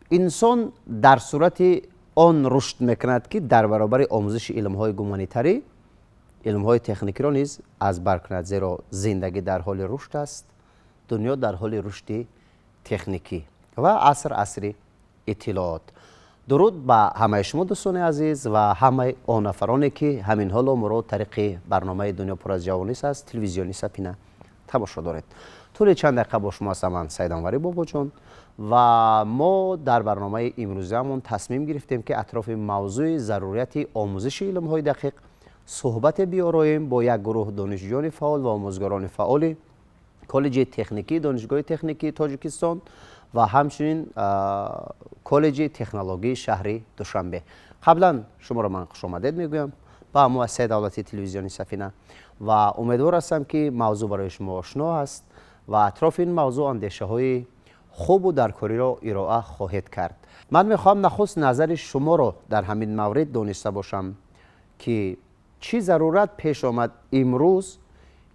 Инсон дар сурати он рушд мекунад, ки дар баробари омӯзиши илмҳои гуманитарӣ илмҳои техникиро низ аз бар кунад, зеро зиндагӣ дар ҳоли рушд аст, дунё дар ҳоли рушди техникӣ ва аср асри иттилоот. Дуруд ба ҳамаи шумо, дӯстони азиз, ва ҳамаи он нафароне, ки ҳамин ҳоло моро тариқи барномаи «Дунё пур аз ҷавонист» аз телевизиони Сафина тамошо доред. Тӯли чанд дақиқа бо шумо ҳастам ман, Саиданвари Бобоҷон, ва мо дар барномаи имрӯзиамон тасмим гирифтем, ки атрофи мавзӯи зарурияти омӯзиши илмҳои дақиқ суҳбате биёроем бо як гурӯҳ донишҷӯёни фаъол ва омӯзгорони фаъоли Коллеҷи техникии Донишгоҳи техникии Тоҷикистон ва ҳамчунин Коллеҷи технологии шаҳри Душанбе. Қаблан шуморо ман хушомадед мегӯям ба муассисаи давлатии телевизиони Сафина ва умедвор ҳастам, ки мавзӯъ барои шумо ошно аст ва атрофи ин мавзӯъ андешаҳои хубу даркориро ироа хоҳед кард. Ман мехоҳам нахуст назари шуморо дар ҳамин маврид дониста бошам, ки чӣ зарурат пеш омад имрӯз,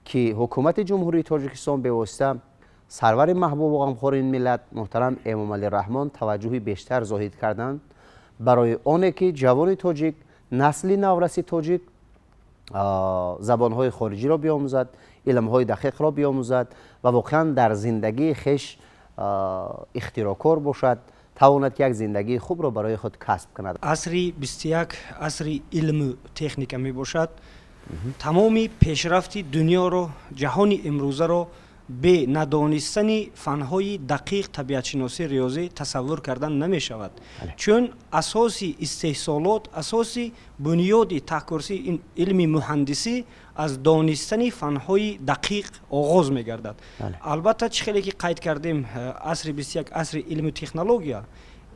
ки ҳукумати Ҷумҳурии Тоҷикистон, бевосита сарвари маҳбубу ғамхори ин миллат, муҳтарам Эмомалӣ Раҳмон, таваҷҷӯҳи бештар зоҳид карданд барои оне, ки ҷавони тоҷик, насли навраси тоҷик забонҳои хориҷиро биомӯзад, илмҳои дақиқро биомӯзад ва воқеан дар зиндагии хеш ихтироъкор бошад, тавонад як зиндагии хубро барои худ касб кунад. Асри 21 асри илму техника мебошад. Тамоми пешрафти дунёро, ҷаҳони имрӯзаро бе надонистани фанҳои дақиқ, табиатшиносӣ, риёзӣ тасаввур кардан намешавад, чун асоси истеҳсолот, асоси бунёди таҳкурсии илми муҳандисӣ аз донистани фанҳои дақиқ оғоз мегардад. Албатта, чӣ хеле ки қайд кардем, асри 21 асри илму технология.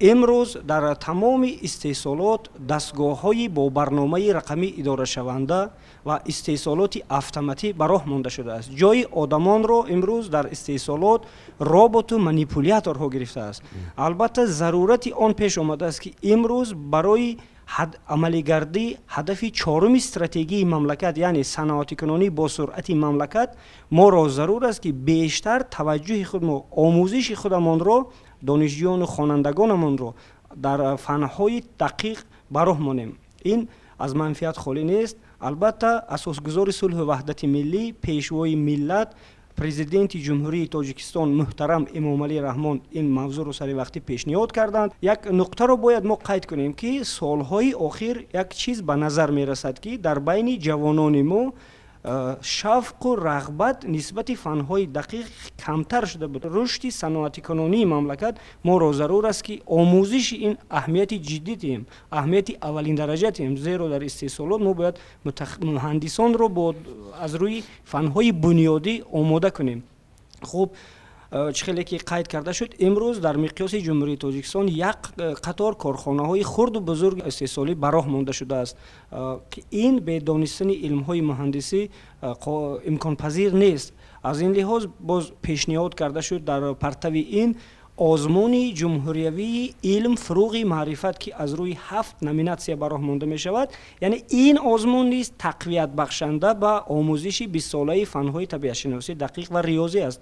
Имрӯз дар тамоми истеҳсолот дастгоҳҳои бо барномаи рақамӣ идорашаванда ва истеҳсолоти автоматӣ ба роҳ монда шудааст. Ҷои одамонро имрӯз дар истеҳсолот роботу манипуляторҳо гирифтааст. Албатта, зарурати он пеш омадааст, ки имрӯз барои амалигардии ҳадафи чоруми стратегии мамлакат, яъне саноатикунонии босуръати мамлакат, моро зарур аст, ки бештар таваҷҷӯҳи худмо, омӯзиши худамонро, донишҷӯёну хонандагонамонро дар фанҳои дақиқ ба роҳ монем. Ин аз манфиат холӣ нест. Албатта, асосгузори сулҳу ваҳдати миллӣ, пешвои миллат, Президенти Ҷумҳурии Тоҷикистон муҳтарам Эмомалӣ Раҳмон ин мавзӯъро саривақтӣ пешниҳод карданд. Як нуқтаро бояд мо қайд кунем, ки солҳои охир як чиз ба назар мерасад, ки дар байни ҷавонони мо шавқу рағбат нисбати фанҳои дақиқ камтар шуда буд. Рушди саноатикунонии мамлакат моро зарур аст, ки омӯзиши ин аҳамияти ҷиддӣ диҳем, аҳамияти аввалиндараҷа диҳем, зеро дар истеҳсолот мо бояд муҳандисонро аз рӯи фанҳои бунёдӣ омода кунем. Хуб, чӣ хеле ки қайд карда шуд, имрӯз дар миқёси Ҷумҳурии Тоҷикистон як қатор корхонаҳои хурду бузург истеҳсолӣ ба роҳ монда шудааст, ки ин бе донистани илмҳои муҳандисӣ имконпазир нест. Аз ин лиҳоз боз пешниҳод карда шуд дар партави ин озмуни ҷумҳуриявии «Илм фурӯғи маърифат», ки аз рӯи ҳафт номинатсия ба роҳ монда мешавад. Яъне ин озмун низ тақвиятбахшанда ба омӯзиши 20-солаи фанҳои табиатшиносӣ, дақиқ ва риёзӣ аст.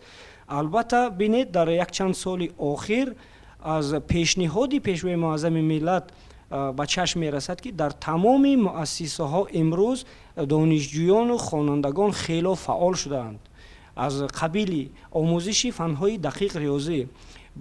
Албатта, бинед, дар якчанд соли охир аз пешниҳоди Пешвои муаззами миллат ба чашм мерасад, ки дар тамоми муассисаҳо имрӯз донишҷӯёну хонандагон хело фаъол шудаанд. Аз қабили омӯзиши фанҳои дақиқ, риёзӣ,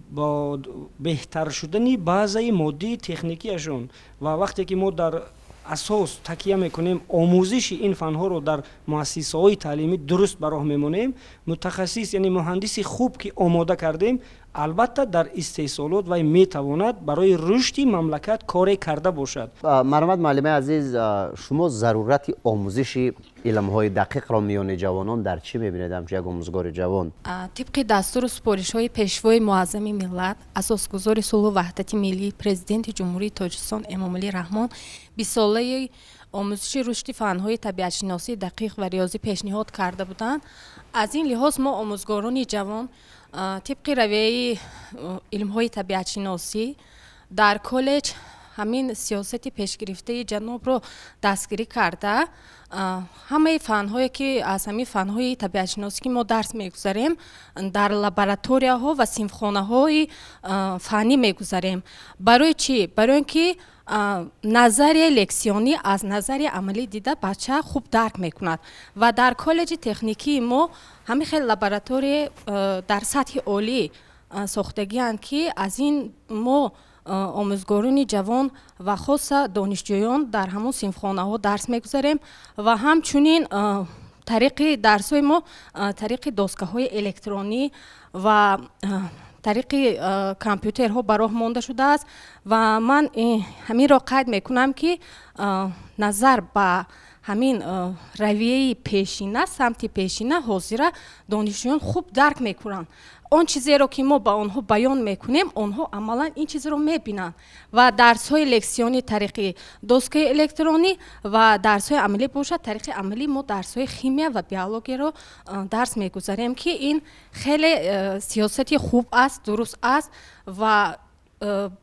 бо беҳтар шудани базаи моддии техникияшон, ва вақте ки мо дар асос такя мекунем, омӯзиши ин фанҳоро дар муассисаҳои таълимӣ дуруст ба роҳ мемонем, мутахассис, яъне муҳандиси хуб ки омода кардем, албатта, дар истеҳсолот вай метавонад барои рушди мамлакат коре карда бошад. Марҳамат, муаллимаи азиз, шумо зарурати омӯзиши илмҳои дақиқро миёни ҷавонон дар чӣ мебинед, ҳамчун як омӯзгори ҷавон? Тибқи дастуру супоришҳои Пешвои муаззами миллат, асосгузори сулҳу ваҳдати миллӣ, Президенти Ҷумҳурии Тоҷикистон Эмомалӣ Раҳмон 20-солаи омӯзиши рушди фанҳои табиатшиносӣ, дақиқ ва риёзӣ пешниҳод карда буданд. Аз ин лиҳоз мо, омӯзгорони ҷавон, тибқи равияи илмҳои табиатшиносӣ дар коллеҷ Ҳамин сиёсати пешгирифтаи ҷанобро дастгирӣ карда, ҳамаи фанҳое, ки аз ҳамин фанҳои табиатшиносӣ, ки мо дарс мегузарем, дар лабораторияҳо ва синфхонаҳои фаннӣ мегузарем. Барои чӣ? Барои он ки назарияи лексионӣ аз назарияи амалӣ дида бача хуб дарк мекунад. Ва дар коллеҷи техникии мо ҳамин хел лаборатория дар сатҳи олӣ сохтагианд, ки аз ин мо, омӯзгорони ҷавон ва хоса донишҷӯён, дар ҳамон синфхонаҳо дарс мегузарем. Ва ҳамчунин тариқи дарсҳои мо тариқи доскаҳои электронӣ ва тариқи компютерҳо ба роҳ монда шудааст. Ва ман ҳаминро қайд мекунам, ки назар ба ҳамин равияи пешина, самти пешина, ҳозира донишҷӯён хуб дарк мекунанд он чизеро, ки мо ба онҳо баён мекунем. Онҳо амалан ин чизро мебинанд. Ва дарсҳои лексионӣ тариқи доскаи электронӣ ва дарсҳои амалӣ бошад, тариқи амалӣ мо дарсҳои химия ва биологияро дарс мегузарем, ки ин хеле сиёсати хуб аст, дуруст аст ва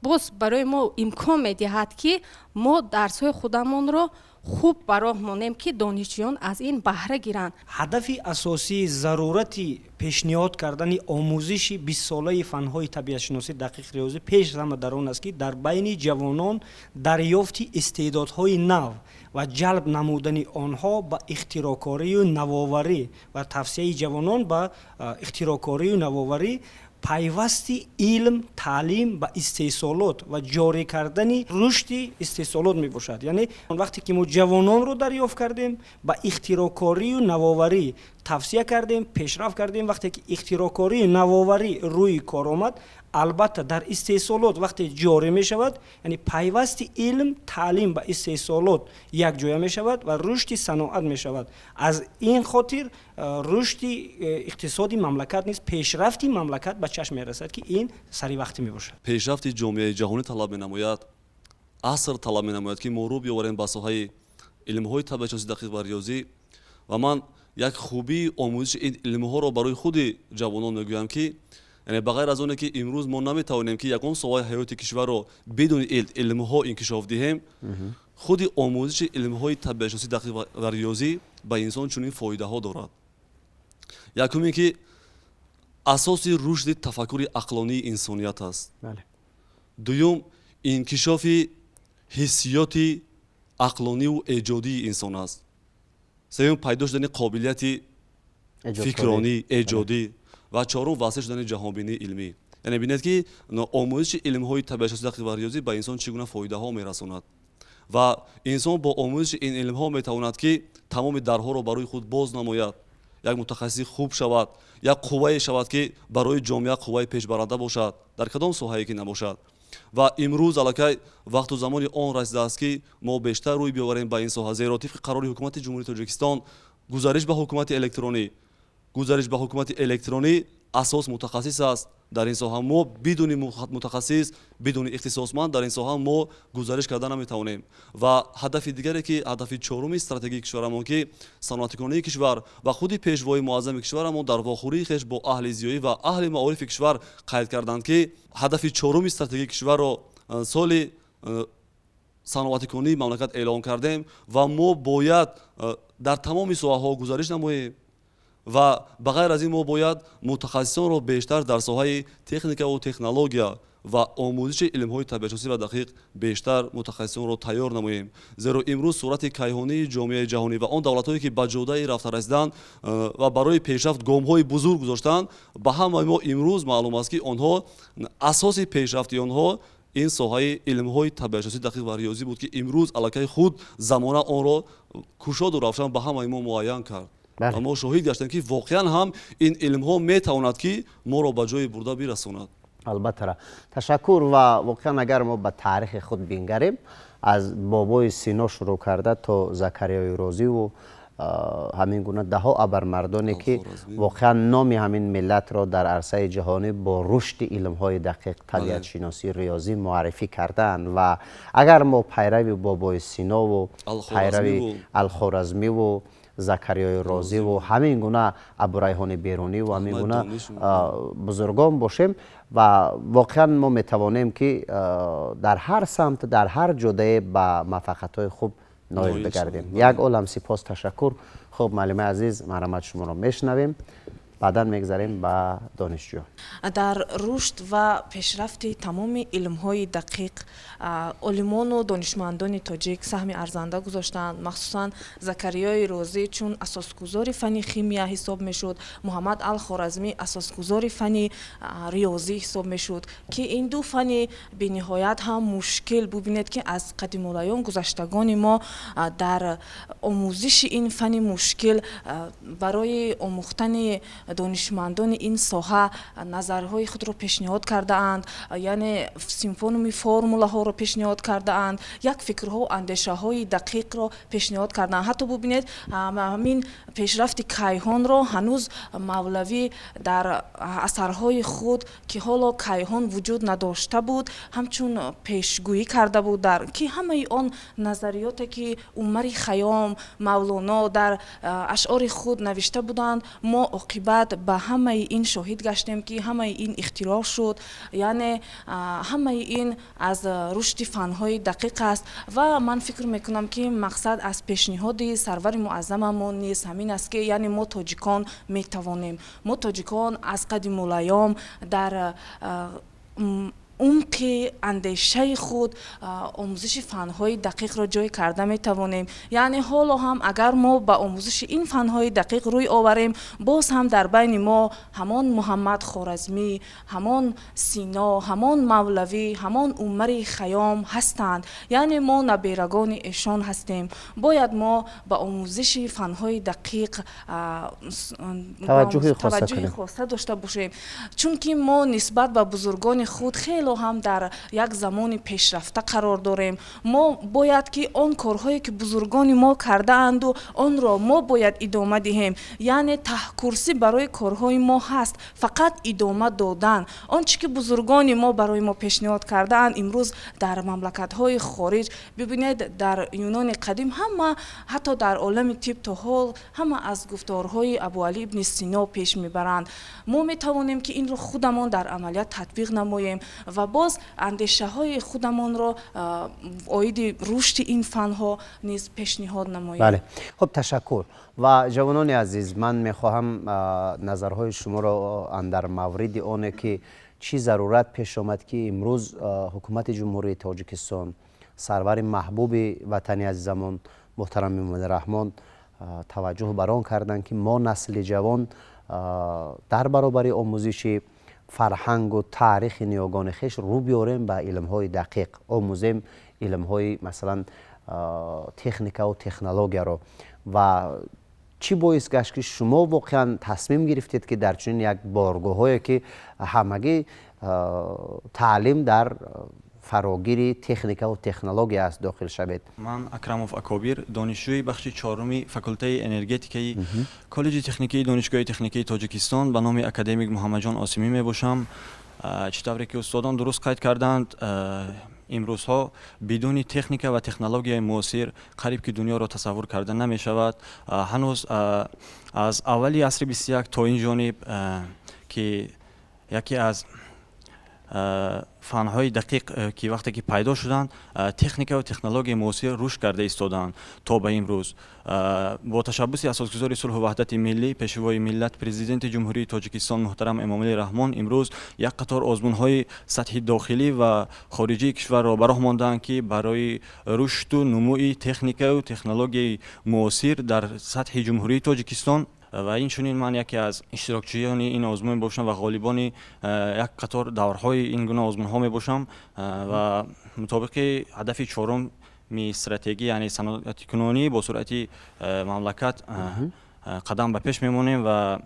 боз барои мо имкон медиҳад, ки мо дарсҳои худамонро хуб ба роҳ монем, ки донишҷӯён аз ин баҳра гиранд. Ҳадафи асосии зарурати пешниҳод кардани омӯзиши бистсолаи фанҳои табиатшиносӣ, дақиқ, риёзӣ пеш аз ҳама дар он аст, ки дар байни ҷавонон дарёфти истеъдодҳои нав ва ҷалб намудани онҳо ба ихтироъкорию навоварӣ ва тавсияи ҷавонон ба ихтироъкорию навоварӣ, пайвасти илм, таълим ба истеҳсолот ва ҷорӣ кардани рушди истеҳсолот мебошад. Яъне вақте ки мо ҷавононро дарёфт кардем, ба ихтироъкорию навоварӣ тавсия кардем, пешрафт кардем, вақте ки ихтироъкорию навоварӣ рӯи кор омад, албатта, дар истеҳсолот вақте ҷорӣ мешавад, яъне пайвасти илм, таълим ба истеҳсолот якҷоя мешавад ва рушди саноат мешавад. Аз ин хотир рушди иқтисоди мамлакат низ, пешрафти мамлакат ба чашм мерасад, ки ин саривақтӣ мебошад. Пешрафти ҷомеаи ҷаҳонӣ талаб менамояд, аср талаб менамояд, ки мо рӯ биёварем ба соҳаи илмҳои табиатшиносӣ, дақиқ ва риёзӣ. Ва ман як хубии омӯзиши ин илмҳоро барои худи ҷавонон мегӯям, ки яъне ба ғайр аз оне ки имрӯз мо наметавонем, ки ягон соҳаи ҳаёти кишварро бидуни илмҳо инкишоф диҳем, худи омӯзиши илмҳои табиатшиносӣ, дақиқ ва риёзӣ ба инсон чунин фоидаҳо дорад. Якум ин ки асоси рушди тафаккури ақлонии инсоният аст. Дуюм, инкишофи ҳиссиёти ақлониву эҷодии инсон аст. Сеюм, пайдо шудани қобилияти фикронӣ, эҷодӣ ва чорум, васеъ шудани ҷаҳонбинии илмӣ. Яъне бинед, ки омӯзиши илмҳои табиатшиносӣ, дақиқ ва риёзӣ ба инсон чӣ гуна фоидаҳо мерасонад. Ва инсон бо омӯзиши ин илмҳо метавонад, ки тамоми дарҳоро барои худ боз намояд, як мутахассиси хуб шавад, як қуввае шавад, ки барои ҷомеа қувваи пешбаранда бошад, дар кадом соҳае ки набошад. Ва имрӯз аллакай вақту замони он расидааст, ки мо бештар рӯй биёварем ба ин соҳа, зеро тибқи қарори Ҳукумати Ҷумҳурии Тоҷикистон гузариш ба ҳукумати электронӣ асос мутахассис аст. Дар ин соҳа мо бидуни мутахассис, бидуни ихтисосманд дар ин соҳа мо гузариш карда наметавонем. Ва ҳадафи дигаре, ки ҳадафи чоруми стратегии кишварамон, ки саноатикунонии кишвар ва худи пешвои муаззами кишварамон дар вохӯрии хеш бо аҳли зиёӣ ва аҳли маорифи кишвар қайд карданд, ки ҳадафи чоруми стратегии кишварро соли саноатикунонии мамлакат эълон кардем ва мо бояд дар тамоми соҳаҳо гузариш намоем. Ва ба ғайр аз ин мо бояд мутахассисонро бештар дар соҳаи техникаву технология ва омӯзиши илмҳои табиатшиносӣ ва дақиқ бештар мутахассисонро тайёр намоем, зеро имрӯз суръати кайҳонии ҷомеаи ҷаҳонӣ ва он давлатҳое, ки ба ҷодаи рафта расиданд ва барои пешрафт гомҳои бузург гузоштанд, ба ҳамаи мо имрӯз маълум аст, ки онҳо асоси пешрафти онҳо ин соҳаи илмҳои табиатшиносӣ, дақиқ ва риёзӣ буд, ки имрӯз аллакай худ замона онро кушоду равшан ба ҳамаи мо муайян кард ва мо шоҳид гаштем, ки воқеан ҳам ин илмҳо метавонад, ки моро ба ҷое бурда бирасонад. Албатта, ташаккур. Ва воқеан, агар мо ба таърихи худ бингарем, аз Бобои Сино шурӯъ карда то Закариёи Розиву ҳамин гуна даҳо абармардоне, ки воқеан номи ҳамин миллатро дар арсаи ҷаҳонӣ бо рушди илмҳои дақиқ, табиатшиносӣ, риёзӣ муаррифӣ кардаанд. Ва агар мо пайрави Бобои Синову пайрави Алхоразмиву Закариёи Розиву ҳамин гуна Абурайҳони Берунӣ ва ҳамин гуна бузургон бошем. Ва воқеан мо метавонем, ки дар ҳар самт, дар ҳар ҷодае ба муваффақиятҳои хуб ноил бигардем. Як олам сипос, ташаккур. Хуб, муаллимаи азиз, марҳамат, шуморо мешунавем, баъдан мегзарем ба донишҷӯ. Дар рушд ва пешрафти тамоми илмҳои дақиқ олимону донишмандони тоҷик саҳми арзанда гузоштанд. Махсусан Закариёи Розӣ, чун асосгузори фанни химия ҳисоб мешуд, Муҳаммад ал Хоразмӣ асосгузори фанни риёзӣ ҳисоб мешуд, ки ин ду фанни бениҳоят ҳам мушкил. Бубинед, ки аз қадимулайём гузаштагони мо дар омӯзиши ин фанни мушкил барои омӯхтани донишмандони ин соҳа назарҳои худро пешниҳод кардаанд, яъне симфонуми формулаҳоро пешниҳод кардаанд, як фикрҳо, андешаҳои дақиқро пешниҳод кардаанд. Ҳатто бубинед, ҳамин пешрафти кайҳонро ҳанӯз Мавлавӣ дар асарҳои худ, ки ҳоло кайҳон вуҷуд надошта буд, ҳамчун пешгӯӣ карда буд, дар ки ҳамаи он назариёте, ки Умари Хайём, Мавлоно дар ашъори худ навишта буданд, мо оқибат ба ҳамаи ин шоҳид гаштем, ки ҳамаи ин ихтироъ шуд. Яъне ҳамаи ин аз рушди фанҳои дақиқ аст. Ва ман фикр мекунам, ки мақсад аз пешниҳоди сарвари муаззамамон низ ҳамин аст, ки яъне мо тоҷикон метавонем. Мо тоҷикон аз қадимулайём дар умқи андешаи худ омӯзиши фанҳои дақиқро ҷой карда метавонем. Яъне ҳоло ҳам агар мо ба омӯзиши ин фанҳои дақиқ рӯй оварем, боз ҳам дар байни мо ҳамон Муҳаммад Хоразмӣ, ҳамон Сино, ҳамон Мавлавӣ, ҳамон Умари Хайём ҳастанд. Яъне мо наберагони эшон ҳастем. Бояд мо ба омӯзиши фанҳои дақиқ таваҷҷӯҳи хоса дошта бошем, чунки мо нисбат ба бузургони худ хело ҳам дар як замони пешрафта қарор дорем. Мо бояд ки он корҳое, ки бузургони мо кардаанду, онро мо бояд идома диҳем. Яъне таҳкурсӣ барои корҳои мо ҳаст, фақат идома додан он чӣ ки бузургони мо барои мо пешниҳод кардаанд. Имрӯз дар мамлакатҳои хориҷ бибинед, дар Юнони қадим ҳама, ҳатто дар олами тиб то ҳол ҳама аз гуфторҳои Абуалӣ ибни Сино пеш мебаранд. Мо метавонем, ки инро худамон дар амалият татбиқ намоем ва боз андешаҳои худамонро оиди рушди ин фанҳо низ пешниҳод намоем. Бале, хуб, ташаккур. Ва ҷавонони азиз, ман мехоҳам назарҳои шуморо андар мавриди оне, ки чӣ зарурат пеш омад, ки имрӯз ҳукумати Ҷумҳурии Тоҷикистон, сарвари маҳбуби ватани азизамон муҳтарам Эмомалӣ Раҳмон таваҷҷӯҳ бар он карданд, ки мо, насли ҷавон, дар баробари омӯзиши фарҳангу таърихи ниёгони хеш рӯ биёрем ба илмҳои дақиқ, омӯзем илмҳои, масалан, техникаву технологияро. Ва чӣ боис гашт, ки шумо воқеан тасмим гирифтед, ки дар чунин як боргоҳҳое, ки ҳамагӣ таълим дар фарогири техникаву технология аст, дохил шавед? Ман Акрамов Акобир, донишҷӯи бахши чоруми факултаи энергетикаи Коллеҷи техникии Донишгоҳи техникии Тоҷикистон ба номи академик Муҳаммадҷон Осимӣ мебошам. Чӣ тавре ки устодон дуруст қайд карданд, имрӯзҳо бидуни техника ва технологияи муосир қариб ки дунёро тасаввур карда намешавад. Ҳанӯз аз аввали асри 21 то ин ҷониб, ки яке аз фанҳои дақиқ, ки вақте ки пайдо шуданд, техника ва технологияи муосир рушд карда истодаанд. То ба имрӯз бо ташаббуси асосгузори сулҳу ваҳдати миллӣ, Пешвои миллат, Президенти Ҷумҳурии Тоҷикистон муҳтарам Эмомалӣ Раҳмон имрӯз як қатор озмунҳои сатҳи дохилӣ ва хориҷии кишварро ба роҳ мондаанд, ки барои рушду нумӯи техникаю технологияи муосир дар сатҳи Ҷумҳурии Тоҷикистон. Ва инчунин ман яке аз иштирокчиёни ин озмун мебошам ва ғолибони як қатор даврҳои ин гуна озмунҳо мебошам. Ва мутобиқи ҳадафи чоруми стратегӣ, яъне саноатикунонӣ бо суръати мамлакат қадам ба пеш мемонем ва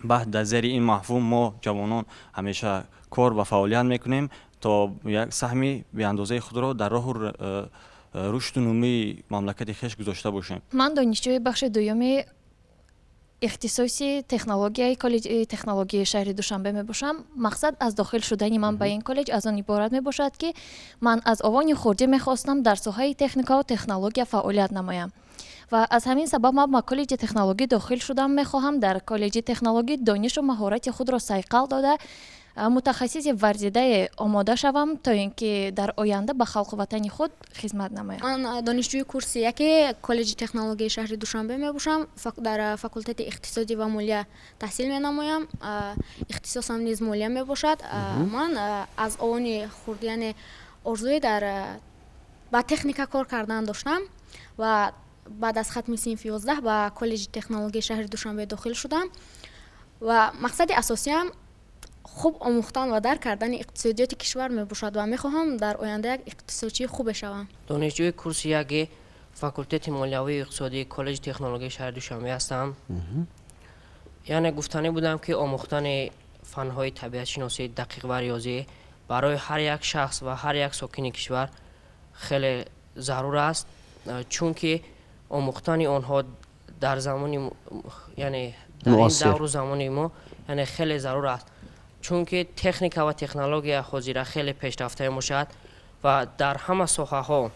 баъд дар зери ин мафҳум мо, ҷавонон, ҳамеша кор ва фаъолият мекунем, то як саҳми беандозаи худро дар роҳу рушду нумӯи мамлакати хеш гузошта бошем. Ман донишҷӯи бахши дуюми ихтисоси технологияи Коллеҷи технологияи шаҳри Душанбе мебошам. Мақсад аз дохил шудани ман ба ин коллеҷ аз он иборат мебошад, ки ман аз овони хурдӣ мехостам дар соҳаи техникаву технология фаъолият намоям. Ва аз ҳамин сабаб ман ба коллеҷи технологӣ дохил шудам. Мехоҳам дар коллеҷи технологӣ донишу маҳорати худро сайқал дода, мутахассиси варзидае омода шавам, то ин ки дар оянда ба халқу ватани худ хизмат намоям. Ман донишҷӯи курси яке коллеҷи технологияи шаҳри Душанбе мебошам. Дар факултети иқтисодӣ ва молия таҳсил менамоям. Ихтисосам низ молия мебошад. Ман аз овони хурд, яъне орзуи дар ба техника кор кардан доштам ва баъд аз хатми синфи 11 ба коллеҷи технологияи шаҳри Душанбе дохил шудам ва мақсади асосиам хуб омӯхтан ва дарк кардани иқтисодиёти кишвар мебошад ва мехоҳам дар оянда як иқтисодчии хубе шавам. Донишҷӯи курси яки факултети молиявию иқтисодии коллеҷи технологияи шаҳри Душанбе ҳастам. Яъне гуфтанӣ будам, ки омӯхтани фанҳои табиатшиносӣ, дақиқ ва риёзӣ барои ҳар як шахс ва ҳар як сокини кишвар хеле зарур аст, чунки омӯхтани онҳо дар замони, яъне дар ин давру замони мо, яъне хеле зарур аст, чунки техника ва технология ҳозира хеле пешрафта мебошад ва дар ҳама соҳаҳо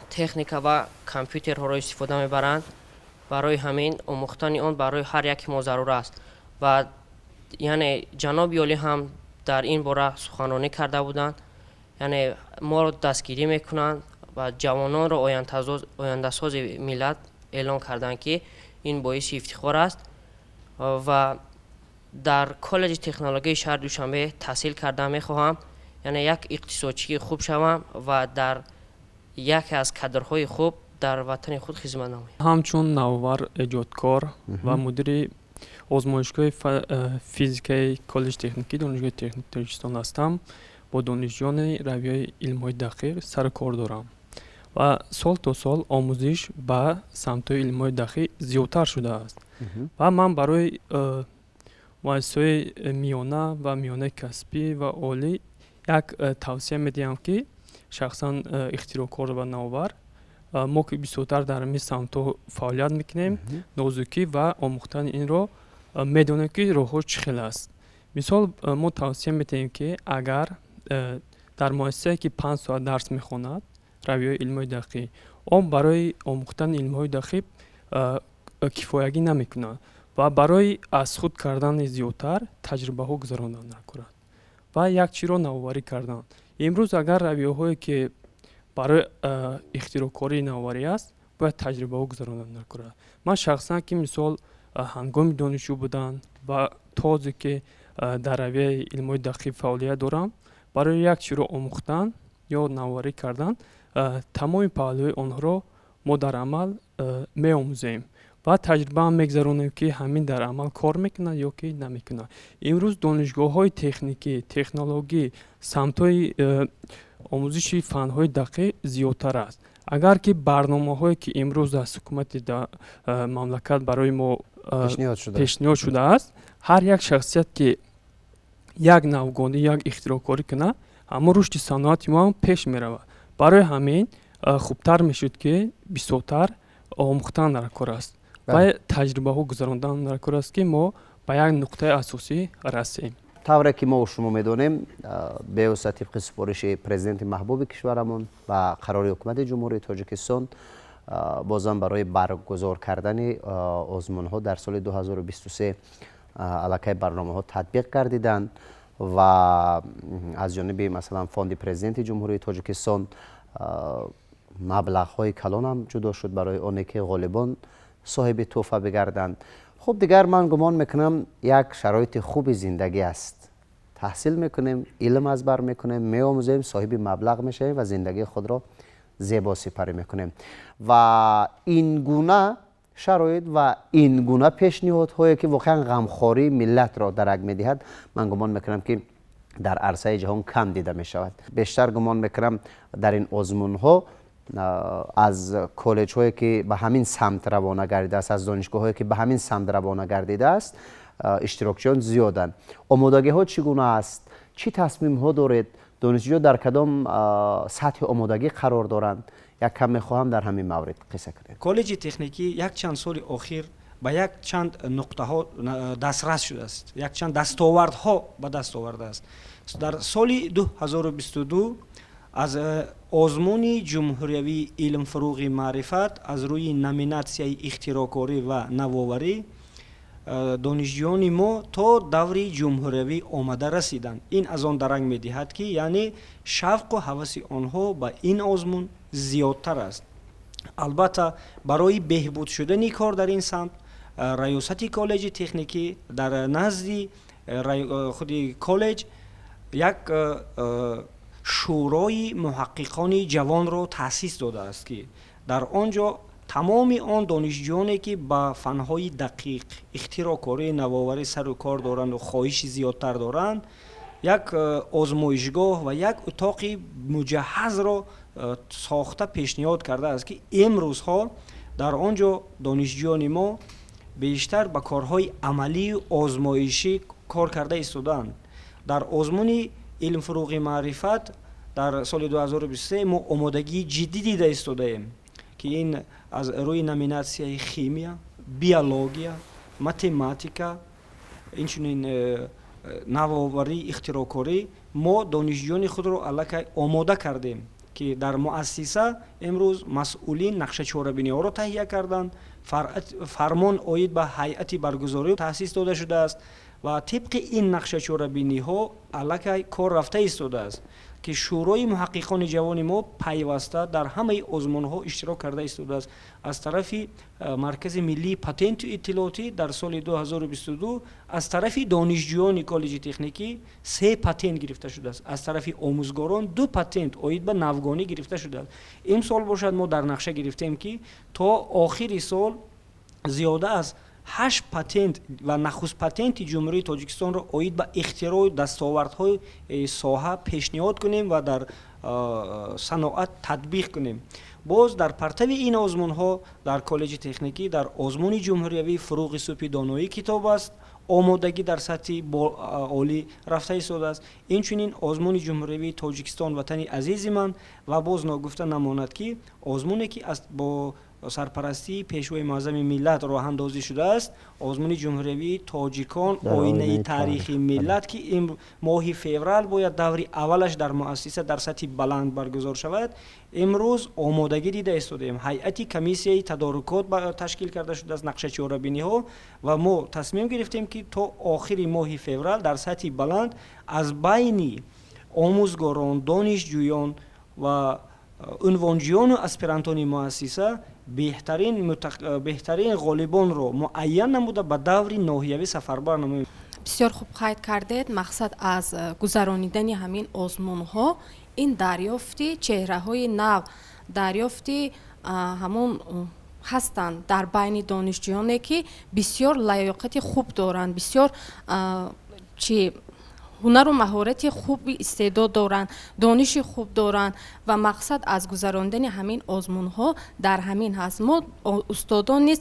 техника ва компютерҳоро истифода мебаранд. Барои ҳамин омӯхтани он барои ҳар яки мо зарур аст. Ва яъне ҷаноби олӣ ҳам дар ин бора суханронӣ карда буданд, яъне моро дастгирӣ мекунанд ва ҷавононро ояндасози миллат эълон карданд, ки ин боиси ифтихор аст. Ва дар коллеҷи технологияи шаҳри Душанбе таҳсил карда мехоҳам, яъне як иқтисодчии хуб шавам ва дар яке аз кадрҳои хуб дар ватани худ хизмат намоям. Ҳамчун навовар, эҷодкор ва мудири озмоишгоҳи физикаи коллеҷи техникӣ Донишгоҳи техникии Тоҷикистон ҳастам. Бо донишҷӯёни равияи илмҳои дақиқ сару кор дорам ва сол то сол омӯзиш ба самтҳои илмҳои дақиқ зиёдтар шудааст. Ва ман барои муассисаҳои миёна ва миёнаи касбӣ ва олӣ як тавсия медиҳам, ки шахсан ихтироъкор ва навовар, мо ки бисёртар дар ҳамин самтҳо фаъолият мекунем, нозукӣ ва омӯхтани инро медонем, ки роҳҳо чӣ хел аст. Мисол, мо тавсия медиҳем, ки агар дар муассисае, ки 5 соат дарс мехонад равияҳои илмҳои дақиқ, он барои омӯхтани илмҳои дақиқ кифоягӣ намекунад ва барои аз худ кардани зиёдтар таҷрибаҳо гузарондан даркор ва як чиро навоварӣ кардан. Имрӯз агар равияҳое, ки барои ихтироъкории навоварӣ аст, бояд таҷрибаҳо гузарондан даркор. Ман шахсан, ки мисол ҳангоми донишҷӯ будан ва то ҳозир, ки дар равияи илмҳои дақиқ фаъолият дорам, барои як чиро омӯхтан ё навоварӣ кардан тамоми паҳлӯи онҳоро мо дар амал меомӯзем ва таҷрибаам мегузаронем, ки ҳамин дар амал кор мекунад ё ки намекунад. Имрӯз донишгоҳҳои техникӣ, технологӣ, самтҳои омӯзиши фанҳои дақиқ зиёдтар аст. Агар ки барномаҳое, ки имрӯз аз ҳукумати мамлакат барои мо пешниҳод шудааст, ҳар як шахсият, ки як навгонӣ, як ихтироъкорӣ кунад, ҳамон рушди саноати мо ҳам пеш меравад. Барои ҳамин хубтар мешуд, ки бисёртар омӯхтан дар кор аст ва таҷрибаҳо гузарондан дар кор аст, ки мо ба як нуқтаи асосӣ расем. Тавре ки мо шумо медонем, бевосита тибқи супориши президенти маҳбуби кишварамон ва қарори ҳукумати Ҷумҳурии Тоҷикистон, бозам барои баргузор кардани озмунҳо дар соли 2023 аллакай барномаҳо татбиқ гардиданд ва аз ҷониби, масалан, фонди президенти Ҷумҳурии Тоҷикистон маблағҳои калонам ҷудо шуд барои оне ки ғолибон соҳиби тӯҳфа бигарданд. Хуб, дигар ман гумон мекунам, як шароити хуби зиндагӣ аст. Таҳсил мекунем, илм аз бар мекунем, меомӯзем, соҳиби маблағ мешавем ва зиндагии худро зебо сипарӣ мекунем. Ва ин гуна шароит ва ин гуна пешниҳодҳое, ки воқеан ғамхории миллатро дарак медиҳад, ман гумон мекунам, ки дар арсаи ҷаҳон кам дида мешавад. Бештар гумон мекунам, дар ин озмунҳо аз коллеҷҳое, ки ба ҳамин самт равона гардидааст, аз донишгоҳҳое, ки ба ҳамин самт равона гардидааст, иштирокчиён зиёданд. Омодагиҳо чӣ гуна аст? Чӣ тасмимҳо доред? Донишҷӯ дар кадом сатҳи омодагӣ қарор доранд? Як кам мехоҳам дар ҳамин маврид қисса кунед. Коллеҷи техникӣ якчанд соли охир ба якчанд нуқтаҳо дастрас шудааст, якчанд дастовардҳо ба даст овардааст. Дар соли 2022 Аз озмуни ҷумҳуриявии «Илм фурӯғи маърифат» аз рӯи номинатсияи ихтироъкорӣ ва навоварӣ донишҷӯёни мо то даври ҷумҳуриявӣ омада расиданд. Ин аз он дарак медиҳад, ки яъне шавқу ҳаваси онҳо ба ин озмун зиёдтар аст. Албатта, барои беҳбуд шудани кор дар ин самт раёсати коллеҷи техникӣ дар назди худи коллеҷ як шӯрои муҳаққиқони ҷавонро таъсис додааст, ки дар он ҷо тамоми он донишҷӯёне, ки ба фанҳои дақиқ, ихтироъкорӣ, навоварӣ сару кор доранду хоҳиши зиёдтар доранд, як озмоишгоҳ ва як утоқи муҷаҳҳазро сохта пешниҳод кардааст, ки имрӯзҳо дар он ҷо донишҷӯёни мо бештар ба корҳои амалию озмоишӣ кор карда истодаанд. Дар озмуни «Илм фурӯғи маърифат» дар соли 2023 мо омодагии ҷиддӣ дида истодаем, ки ин аз рӯи номинатсияи химия, биология, математика, инчунин навоварӣ, ихтироъкорӣ мо донишҷӯёни худро аллакай омода кардем, ки дар муассиса имрӯз масъулин нақша чорабиниҳоро таҳия карданд. Фармон оид ба ҳайати баргузорӣ таъсис дода шудааст ва тибқи ин нақша чорабиниҳо аллакай кор рафта истодааст, ки шӯрои муҳаққиқони ҷавони мо пайваста дар ҳамаи озмунҳо иштирок карда истодааст. Аз тарафи Маркази миллии патенту иттилоотӣ дар соли 2022 аз тарафи донишҷӯёни коллеҷи техникӣ се патент гирифта шудааст, аз тарафи омӯзгорон ду патент оид ба навгонӣ гирифта шудааст. Имсол бошад, мо дар нақша гирифтем, ки то охири сол зиёда аз ҳашт патент ва нахуст патенти Ҷумҳурии Тоҷикистонро оид ба ихтироъу дастовардҳои соҳа пешниҳод кунем ва дар саноат татбиқ кунем. Боз дар партави ин озмунҳо дар коллеҷи техникӣ дар озмуни ҷумҳуриявии «Фурӯғи субҳи доноӣ китоб аст» омодагӣ дар сатҳи олӣ рафта истодааст. Инчунин озмуни ҷумҳуриявии «Тоҷикистон ватани азизи ман». Ва боз ногуфта намонад, ки озмуне, ки бо сарпарастии Пешвои муаззами миллат роҳандозӣ шудааст, озмуни ҷумҳуриявии «Тоҷикон оинаи таърихи миллат», ки ин моҳи феврал бояд даври аввалаш дар муассиса дар сатҳи баланд баргузор шавад, имрӯз омодагӣ дида истодаем. Ҳайати комиссияи тадорукот ташкил карда шудааст, нақша чорабиниҳо, ва мо тасмим гирифтем, ки то охири моҳи феврал дар сатҳи баланд аз байни омӯзгорон, донишҷӯён ва унвонҷӯёну аспирантони муассиса беҳтарин ғолибонро муайян намуда, ба даври ноҳиявӣ сафарбар намоем. Бисёр хуб қайд кардед. Мақсад аз гузаронидани ҳамин озмунҳо ин дарёфти чеҳраҳои нав, дарёфти ҳамон ҳастанд дар байни донишҷӯёне, ки бисёр лаёқати хуб доранд, бисёр чи ҳунару маҳорати хуби истеъдод доранд, дониши хуб доранд, ва мақсад аз гузарондани ҳамин озмунҳо дар ҳамин ҳаст. Мо устодон низ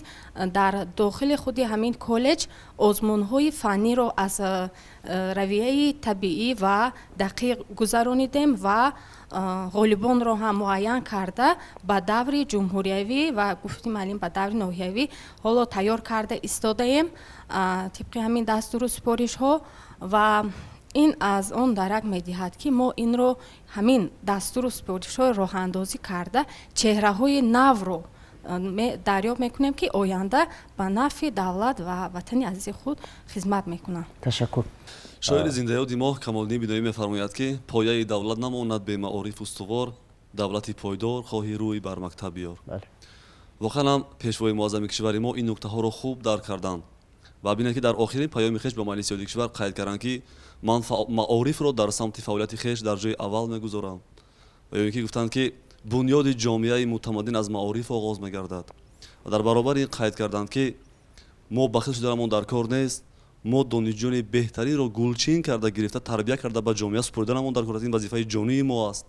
дар дохили худи ҳамин коллеҷ озмунҳои фанниро аз равияи табиӣ ва дақиқ гузаронидем ва ғолибонро ҳам муайян карда, ба даври ҷумҳуриявӣ ва, гуфти муаллим, ба даври ноҳиявӣ ҳоло тайёр карда истодаем тибқи ҳамин дастуру супоришҳо. Ва ин аз он дарак медиҳад, ки мо инро, ҳамин дастуру супоришҳои роҳандозӣ карда, чеҳраҳои навро дарёб мекунем, ки оянда ба нафъи давлат ва ватани азизи худ хизмат мекунанд. Ташаккур. Шоири зиндаёди мо Камолиддин Биноӣ мефармояд, ки пояи давлат намонад бемаориф устувор, давлати пойдор хоҳӣ, рӯй бар мактаб биёр. Воқеан ҳам Пешвои муаззами кишвари мо ин нуктаҳоро хуб дарк карданд ва бинед, ки дар охирин паёми хеш ба Маҷлиси Олии кишвар қайд карданд, ки ман маорифро дар самти фаъолияти хеш дар ҷои аввал мегузорам, ва ё ин ки гуфтанд, ки бунёди ҷомеаи мутамаддин аз маориф оғоз мегардад. Ва дар баробари ин қайд карданд, ки мо бахил шуданамон дар кор нест, мо донишҷӯёни беҳтаринро гулчин карда гирифта, тарбия карда, ба ҷомеа супориданамон дар кор аст. Ин вазифаи ҷонии мо аст.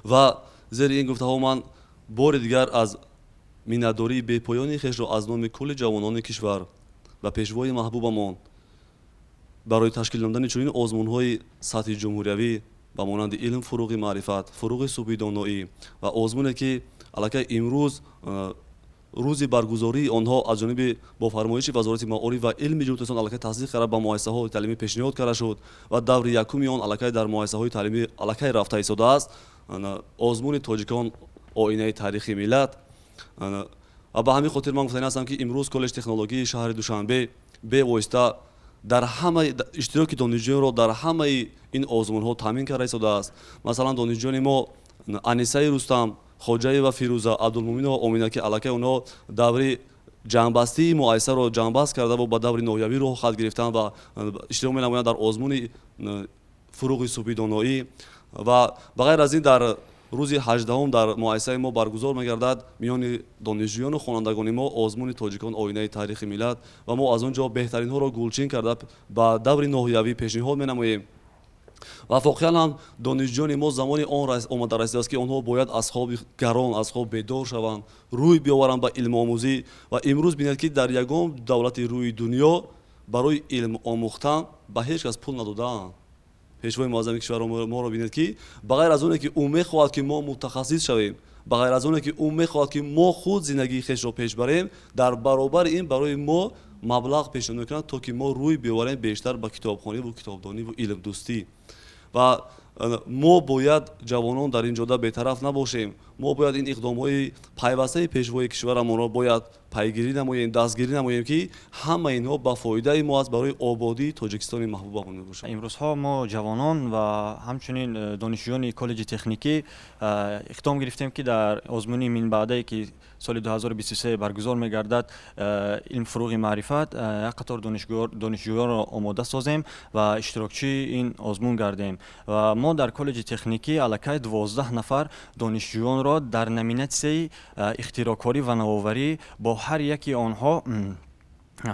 Ва зери ин гуфтаҳо ман бори дигар аз миннатдории бепоёни хешро аз номи кулли ҷавонони кишвар ба Пешвои маҳбубамон барои ташкил намудани чунин озмунҳои сатҳи ҷумҳуриявӣ ба монанди «Илм фурӯғи маърифат», «Фурӯғи субҳи доноӣ» ва озмуне, ки аллакай имрӯз Рӯзи баргузории онҳо аз ҷониби бо фармоиши Вазорати маориф ва илми Ҷумҳурии Тоҷикистон аллакай тасдиқ карда, ба муассисаҳои таълимӣ пешниҳод карда шуд ва даври якуми он аллакай дар муассисаҳои таълимӣ аллакай рафта истодааст. Озмуни «Тоҷикон оинаи таърихи миллат». Ва ба ҳамин хотир ман гуфтани ҳастам, ки имрӯз Коллеҷи технологии шаҳри Душанбе бевосита дар ҳамаи иштироки донишҷӯёнро дар ҳамаи ин озмунҳо таъмин карда истодааст. Масалан, донишҷӯёни мо Анисаи Рустам, Хоҷаева Фирӯза, Абдулмуминова Омина, ки аллакай онҳо даври ҷамъбастии муассисаро ҷамъбаст кардаву ба даври ноҳиявӣ роҳ хат гирифтанд ва иштирок менамоянд дар озмуни «Фуруғи субҳи доноӣ». Ва ба ғайр аз ин, дар рӯзи 18-ум дар муассисаи мо баргузор мегардад миёни донишҷӯёну хонандагони мо озмуни «Тоҷикон оинаи таърихи миллат» ва мо аз он ҷо беҳтаринҳоро гулчин карда, ба даври ноҳиявӣ пешниҳод менамоем. Ва воқеан ҳам донишҷӯёни мо замони он омада расидааст, ки онҳо бояд аз хоби гарон, аз хоб бедор шаванд, рӯй биёваранд ба илмомӯзӣ. Ва имрӯз бинед, ки дар ягон давлати рӯи дунё барои илм омӯхтан ба ҳеҷ кас пул надодаанд. Пешвои муаззами кишварро моро бинед, ки ба ғайр аз оне ки ӯ мехоҳад, ки мо мутахассис шавем, ба ғайр аз оне ки ӯ мехоҳад, ки мо худ зиндагии хешро пеш барем, дар баробари ин барои мо маблағ пешниҳод мекунад, то ки мо рӯй биёварем бештар ба китобхониву китобдониву илмдӯстӣ. Ва мо бояд, ҷавонон, дар ин ҷода бетараф набошем. Мо бояд ин иқдомҳои пайвастаи пешвои кишварамонро бояд пайгирӣ намоем, дастгирӣ намоем, ки ҳама инҳо ба фоидаи мо аст, барои ободии Тоҷикистони маҳбубамон мебошад. Имрӯзҳо мо, ҷавонон ва ҳамчунин донишҷӯёни коллеҷи техникӣ, иқдом гирифтем, ки дар озмуни минбаъдае, ки соли 2023 баргузор мегардад, «Илм фуруғи маърифат», як қатор донишҷӯёнро омода созем ва иштирокчии ин озмун гардем. Ва мо дар коллеҷи техникӣ аллакай 12 нафар донишҷӯёнро дар номинатсияи ихтироъкорӣ ва навоварӣ бо ҳар яки онҳо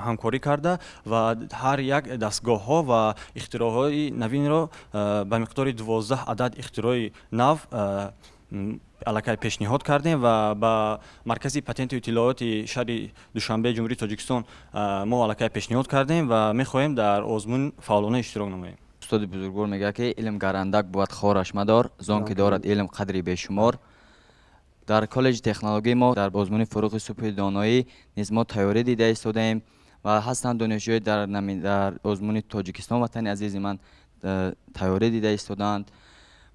ҳамкорӣ карда ва ҳар як дастгоҳҳо ва ихтироъҳои навинро ба миқдори 12 адад ихтирои нав аллакай пешниҳод кардем ва ба Маркази патенту иттилооти шаҳри Душанбе, Ҷумҳурии Тоҷикистон, мо аллакай пешниҳод кардем ва мехоҳем дар озмун фаъолона иштирок намоем. Устоди бузургвор мегӯяд, ки илм гар андак бувад, хораш мадор, зон ки дорад илм қадри бешумор. Дар коллеҷи технологии мо дар озмуни «Фуруғи субҳи доноӣ» низ мо тайёрӣ дида истодаем ва ҳастанд донишҷӯи дар озмуни «Тоҷикистон ватани азизи ман» тайёрӣ дида истодаанд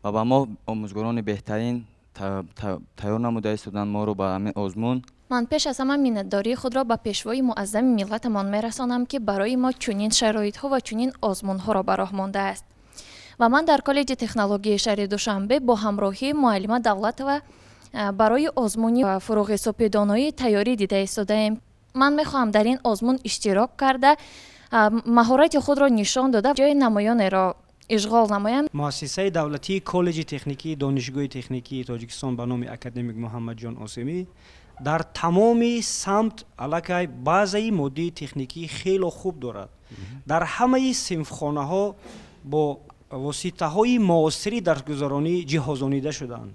ва ба мо омӯзгорони беҳтарин тайёр намуда истоданд моро ба ҳамин озмун. Ман пеш аз ҳама миннатдории худро ба пешвои муаззами миллатамон мерасонам, ки барои мо чунин шароитҳо ва чунин озмунҳоро ба роҳ мондааст. Ва ман дар коллеҷи технологияи шаҳри Душанбе бо ҳамроҳии муаллима Давлатова барои озмуни «Фуруғи субҳи доноӣ» тайёрӣ дида истодаем. Ман мехоҳам дар ин озмун иштирок карда, маҳорати худро нишон дода, ҷои намоёнеро ишғол намоям. Муассисаи давлатии Коллеҷи техникии Донишгоҳи техникии Тоҷикистон ба номи академик Муҳаммадҷон Осимӣ дар тамоми самт аллакай базаи моддии техникӣ хело хуб дорад. Дар ҳамаи синфхонаҳо бо воситаҳои муосири дарсгузаронӣ ҷиҳозонида шудаанд.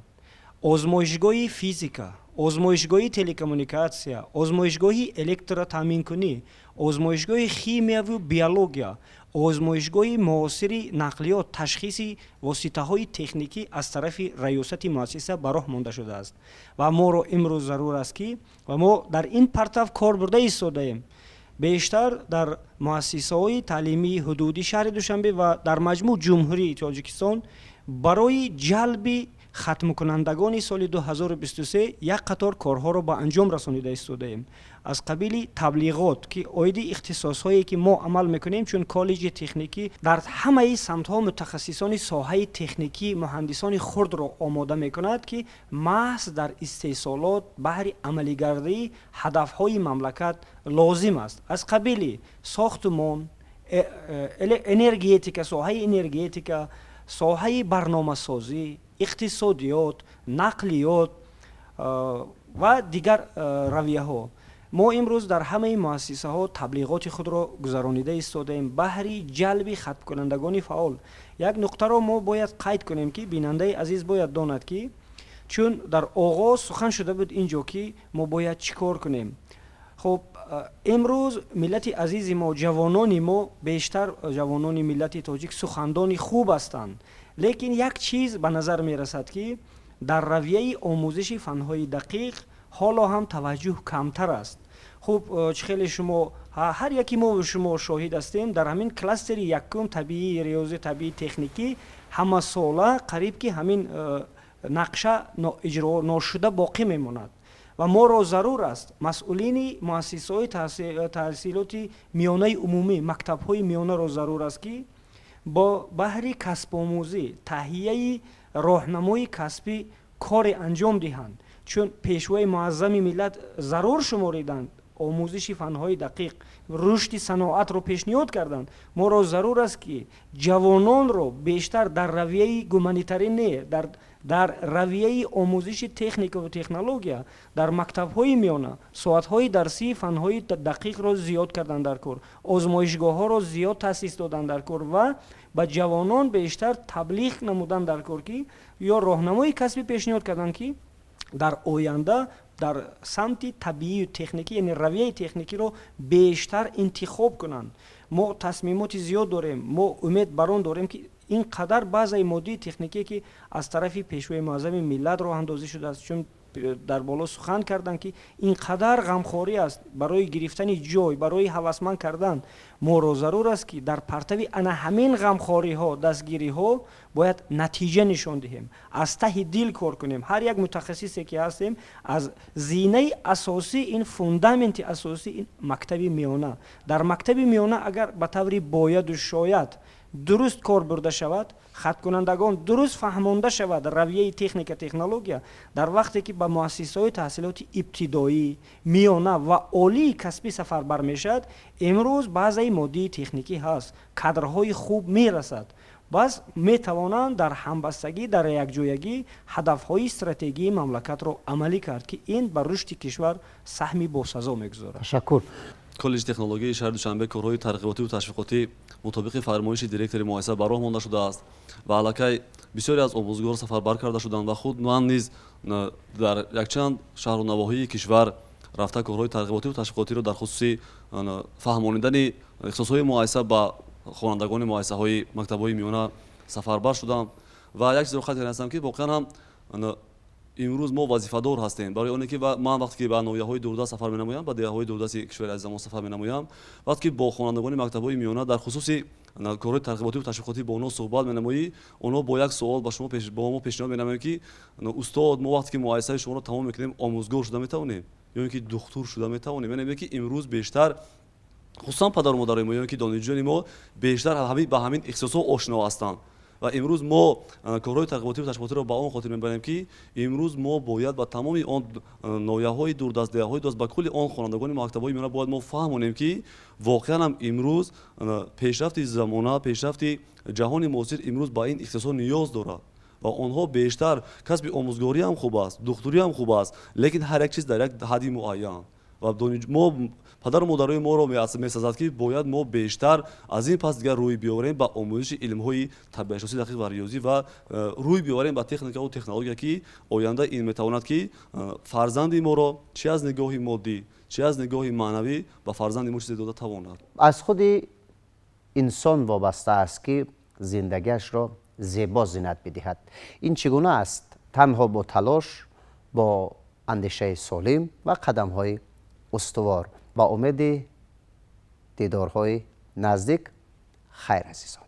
Озмоишгоҳи физика, озмоишгоҳи телекоммуникатсия, озмоишгоҳи электротаъминкунӣ, озмоишгоҳи химияву биология, озмоишгоҳи муосири нақлиёт, ташхиси воситаҳои техникӣ аз тарафи раёсати муассиса ба роҳ монда шудааст. Ва моро имрӯз зарур аст, ки ва мо дар ин партав кор бурда истодаем. Бештар дар муассисаҳои таълимии ҳудуди шаҳри Душанбе ва дар маҷмӯъ Ҷумҳурии Тоҷикистон барои ҷалби хатмкунандагони соли 2023 як қатор корҳоро ба анҷом расонида истодаем, аз қабили таблиғот, ки оиди ихтисосҳое, ки мо амал мекунем, чун коллеҷи техникӣ дар ҳамаи самтҳо мутахассисони соҳаи техникӣ, муҳандисони хурдро омода мекунад, ки маҳз дар истеҳсолот баҳри амалигардии ҳадафҳои мамлакат лозим аст, аз қабили сохтумон, энергетика, соҳаи энергетика, соҳаи барномасозӣ, иқтисодиёт, нақлиёт ва дигар равияҳо. Мо имрӯз дар ҳамаи муассисаҳо таблиғоти худро гузаронида истодаем баҳри ҷалби хатмкунандагони фаъол. Як нуқтаро мо бояд қайд кунем, ки бинандаи азиз бояд донад, ки чун дар оғоз сухан шуда буд ин ҷо, ки мо бояд чӣ кор кунем. Хуб, имрӯз миллати азизи мо, ҷавонони мо, бештар ҷавонони миллати тоҷик сухандони хуб ҳастанд, лекин як чиз ба назар мерасад, ки дар равияи омӯзиши фанҳои дақиқ Ҳоло ҳам таваҷҷӯҳ камтар аст. Хуб, чӣ хеле шумо, ҳар яки мо шумо шоҳид ҳастем, дар ҳамин кластери якум, табиӣ, риёзӣ, табиӣ, техникӣ, ҳамасола қариб ки ҳамин нақша иҷро ношуда боқӣ мемонад. Ва моро зарур аст, масъулини муассисаҳои таҳсилоти миёнаи умумӣ, мактабҳои миёнаро зарур аст, ки бо баҳри касбомӯзӣ, таҳияи роҳнамои касбӣ коре анҷом диҳанд, чун Пешвои муаззами миллат зарур шумориданд, омӯзиши фанҳои дақиқ, рушди саноатро пешниҳод карданд. Моро зарур аст, ки ҷавононро бештар дар равияи гуманитарӣ не, дар равияи омӯзиши техникаву технология дар мактабҳои миёна соатҳои дарсии фанҳои дақиқро зиёд кардан дар кор, озмоишгоҳҳоро зиёд таъсис додан дар кор ва ба ҷавонон бештар таблиғ намудан дар кор, ки ё роҳнамои касбӣ пешниҳод карданд, ки дар оянда дар самти табиию техникӣ, яъне равияи техникиро бештар интихоб кунанд. Мо тасмимоти зиёд дорем. Мо умед бар он дорем, ки ин қадар базаи моддии техникие, ки аз тарафи Пешвои муаззами миллат роҳандозӣ шудааст, чун дар боло сухан карданд, ки ин қадар ғамхорӣ аст барои гирифтани ҷой, барои ҳавасманд кардан, моро зарур аст, ки дар партави ана ҳамин ғамхориҳо, дастгириҳо бояд натиҷа нишон диҳем, аз таҳи дил кор кунем. Ҳар як мутахассисе ки ҳастем, аз зинаи асосӣ, ин фундаменти асосӣ, ин мактаби миёна. Дар мактаби миёна агар ба таври бояду шояд дуруст кор бурда шавад, хаткунандагон дуруст фаҳмонда шавад равияи техника, технология, дар вақте ки ба муассисаҳои таҳсилоти ибтидоӣ, миёна ва олии касбӣ сафарбар мешавад, имрӯз базаи моддии техникӣ ҳаст, кадрҳои хуб мерасад, бас метавонанд дар ҳамбастагӣ, дар якҷоягӣ ҳадафҳои стратегии мамлакатро амалӣ кард, ки ин ба рушди кишвар саҳми босазо мегузорад. Ташаккур. Коллеҷи технологияи шаҳри Душанбе корҳои тарғиботиву ташвиқотӣ мутобиқи фармоиши директори муассиса ба роҳ монда шудааст ва аллакай бисёре аз омӯзгор сафарбар карда шуданд ва худ ман низ дар якчанд шаҳру навоҳии кишвар рафта, корҳои тарғиботиву ташвиқотиро дар хусуси фаҳмонидани ихтисосҳои муассиса ба хонандагони муассисаҳои мактабҳои миёна сафарбар шудам. Ва як чизро қайд кардам, ки воқеан ҳам имрӯз мо вазифадор ҳастем, барои оне ки ман вақте ки ба ноҳияҳои дурдаст сафар менамоям, ба деҳаҳои дурдасти кишвари азизамон сафар менамоям, вақте ки бо хонандагони мактабҳои миёна дар хусуси корҳои тарғиботиву ташвиқотӣ бо онҳо суҳбат менамоӣ, онҳо бо як суол ба шумо, бо мо пешниҳод менамоянд, ки устод, мо вақте ки муассисаи шуморо тамом мекунем, омӯзгор шуда метавонем ё ин ки духтур шуда метавонем? Яъне ки имрӯз бештар, хусусан падару модарои мо ё ин ки донишҷӯёни мо бештар ба ҳамин ихтисосҳо ошно ҳастанд. Ва имрӯз мо корҳои тарғиботиву ташвиқотиро ба он хотир мебарем, ки имрӯз мо бояд ба тамоми он ноҳияҳои дурдаст, деҳаҳои дурдаст, ба кулли он хонандагони мактабҳои миёна бояд мо фаҳмонем, ки воқеан ҳам имрӯз пешрафти замона, пешрафти ҷаҳони муосир имрӯз ба ин ихтисосҳо ниёз дорад ва онҳо бештар касби омӯзгорӣ ҳам хуб аст, духтурӣ ҳам хуб аст, лекин ҳар як чиз дар як ҳадди муайян. Ва мо, падару модарои моро месазад, ки бояд мо бештар аз ин пас дигар рӯй биёрем ба омӯзиши илмҳои табиатшиносӣ дақиқ ва риёзӣ ва рӯй биёрем ба техникаву технология, ки оянда ин метавонад, ки фарзанди моро чи аз нигоҳи моддӣ, чи аз нигоҳи маънавӣ ба фарзанди мо чизе дода тавонад. Аз худи инсон вобаста аст, ки зиндагиашро зебо зинат бидиҳад. Ин чӣ гуна аст? Танҳо бо талош, бо андешаи солим ва қадамҳои устувор. Ба умеди дидорҳои наздик, хайр, азизон.